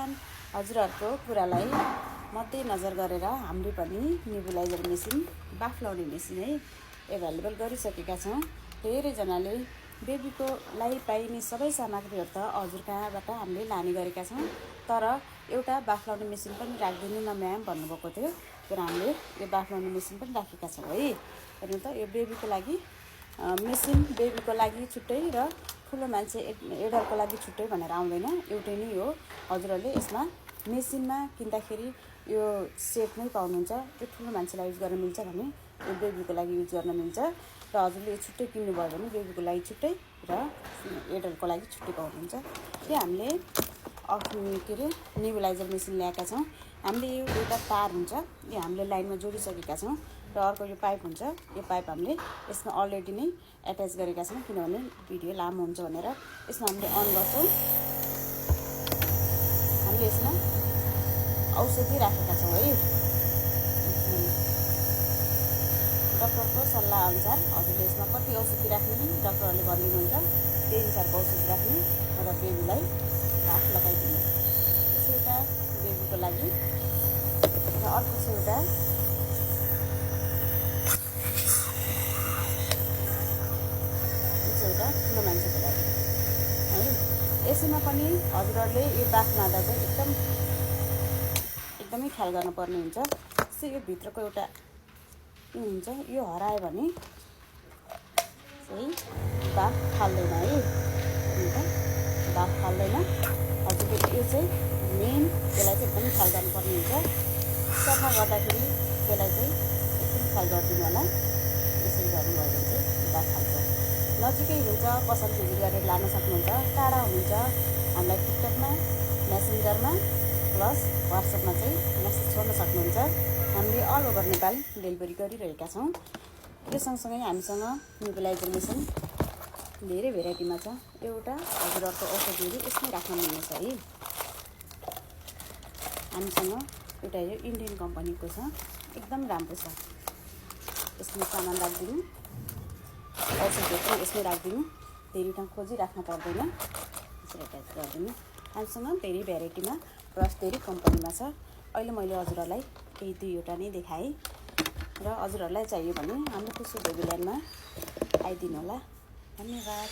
बिहान हजुरहरूको कुरालाई मध्यनजर गरेर हामीले पनि नेबुलाइजर मेसिन बाफ लाउने मेसिन है एभाइलेबल गरिसकेका छौँ। धेरैजनाले बेबीको लागि पाइने सबै सामग्रीहरू त हजुर कहाँबाट हामीले लाने गरेका छौँ, तर एउटा बाफ लाउने मेसिन पनि राखिदिनु न म्याम भन्नुभएको थियो। तर हामीले यो बाफ लाउने मेसिन पनि राखेका छौँ है। हेर्नु त यो बेबीको लागि मेसिन बेबीको लागि छुट्टै र ठुलो मान्छे एडल्टको लागि छुट्टै भनेर आउँदैन, एउटै नै हो। हजुरहरूले यसमा मेसिनमा किन्दाखेरि यो सेट नै पाउनुहुन्छ। यो ठुलो मान्छेलाई युज गर्न मिल्छ भने यो बेबीको लागि युज गर्न मिल्छ र हजुरले यो छुट्टै किन्नुभयो भने बेबीको लागि छुट्टै र एडल्टको लागि छुट्टै पाउनुहुन्छ। यो हामीले के अरे नेबुलाइजर मेसिन ल्याएका छौँ। हामीले यो एउटा तार हुन्छ, यो हामीले लाइनमा जोडिसकेका छौँ र अर्को यो पाइप हुन्छ। यो पाइप हामीले यसमा अलरेडी नै एट्याच गरेका छौँ, किनभने भिडियो लामो हुन्छ भनेर। यसमा हामीले अन गर्छौँ। हामीले यसमा औषधि राखेका छौँ है। डक्टरको सल्लाह अनुसार हजुरले यसमा कति औषधि राख्ने डक्टरहरूले भनिदिनुहुन्छ, त्यही अनुसारको औषधि राख्ने र बेबीलाई बाफ लगाइदिने। यसो एउटा बेबीको लागि र अर्को चाहिँ एउटा ठुलो मान्छेको लागि है। यसैमा पनि हजुरहरूले यो बाफ लाँदा चाहिँ एकदमै ख्याल गर्नुपर्ने हुन्छ। जस्तै यो भित्रको एउटा यो हुन्छ, यो हरायो भने चाहिँ बाफ फाल्दैन है। बाफ फाल्दैन। हजुरले यो चाहिँ मेन, त्यसलाई चाहिँ एकदमै ख्याल गर्नुपर्ने हुन्छ। सफा गर्दाखेरि त्यसलाई चाहिँ एकदम ख्याल गरिदिनु होला। यसरी गर्नुभयो भने चाहिँ बाफ फाल्छ। नजिकै हुन्छ, पसल भिजिट गरेर लान सक्नुहुन्छ। टाढा हुनुहुन्छ, हामीलाई टिकटकमा, मेसेन्जरमा प्लस वाट्सएपमा चाहिँ मेसेज गर्न सक्नुहुन्छ। हामीले अल ओभर नेपाल डेलिभरी गरिरहेका छौँ। यो सँगसँगै हामीसँग नेबुलाइजर मेसिन धेरै भेराइटीमा छ। एउटा हजुरहरूको औषधिहरू यसमै राख्न मिल्नेछ है। हामीसँग एउटा यो इन्डियन कम्पनीको छ, एकदम राम्रो छ। यसमा सामान राखिदिनु, औषधिहरू पनि यसमै राखिदिनु, धेरै ठाउँ खोजिराख्न पर्दैन। यसरी एट्याच गरिदिनु। हामीसँग धेरै भेराइटीमा प्लस धेरै कम्पनीमा छ। अहिले मैले हजुरहरूलाई यही दुईवटा नै देखाएँ र हजुरहरूलाई चाहियो भने हाम्रो खुसी बेबील्यान्डमा आइदिनु होला। धन्यवाद।